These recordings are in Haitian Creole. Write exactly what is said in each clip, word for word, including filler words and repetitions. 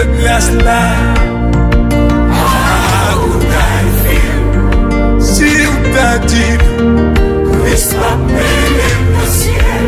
Gras la, how would I feel si w ta di m Kris p ap mennen m nan syèl?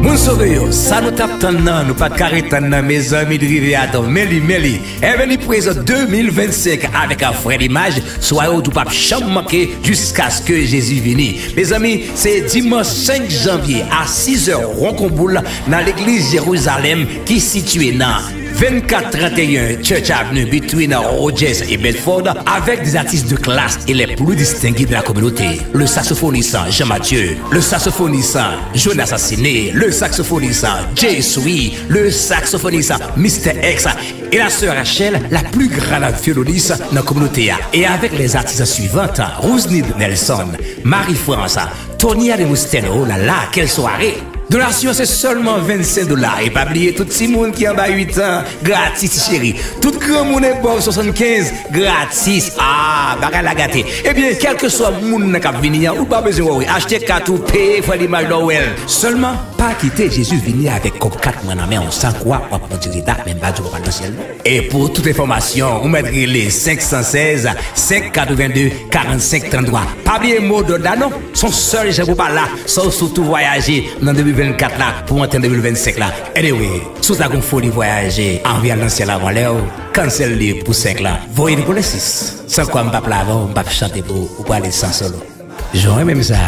Moun sove yo, sa nou t ap tann nan, nou pa t ka ret tann nan, mezanmi, li rive atò, men li, men li. Heavenly Praise de mil vennsenk avèk Frè Limaj, sware w tou p ap janm manke jiskaske Jezi vini. Mezanmi, se dimanch senk janvye a sis è won kon boul nan legliz Jerizalèm ki sitiye nan vennkat tranteyen Church Avenue between Rogers et Bedford, avec des artistes de classe et les plus distingués de la communauté. Le saxophoniste Jean Mathieu, le saxophoniste Jonas Assassiné, le saxophoniste Jay Sui, le saxophoniste Mister X et la sœur Rachel, la plus grande violoniste dans la communauté. Et avec les artistes suivantes, Rosenilde Nelson, Marie-France, Tonya Demosthène, oh là là, quelle soirée! Donasyon se sèlman vennsenk dola. E pa bliye tout timoun ki anba uit an, gratis ti cheri. Tout granmoun ebòv swasannkenz, gratis. Ah, bagay la gate. Ebyen, kèlkeswa moun nan k ap vini an, ou pa bezwen wori. Achte kat ou, peye Frè Limaj lè w wè l. Sèlman, pa kite Jezi vini avèk kòb kat mwen nan men w san kwa w ap pran ti reta, men m pa di w w ap al nan syèl non. E pou tout enfòmasyon, ou mèt rele senk san sèz, senk katrevenndez, karannsenk tranntwa. Pa bliye mo dòd la non. Se yon sèl jan pou pa la, sa w sitou vwayaje nan de mil vennkat la pou antre nan de mil vennsenk la. Anyway, si w ta gon foli vwayaje, anvi al nan syèl avan lè w, cancel li pou senk la. Voye li pou le sis. San kwa m p ap la avè w, m p ap chante pou ou, ou prale san solo. Jan w renmen m sa.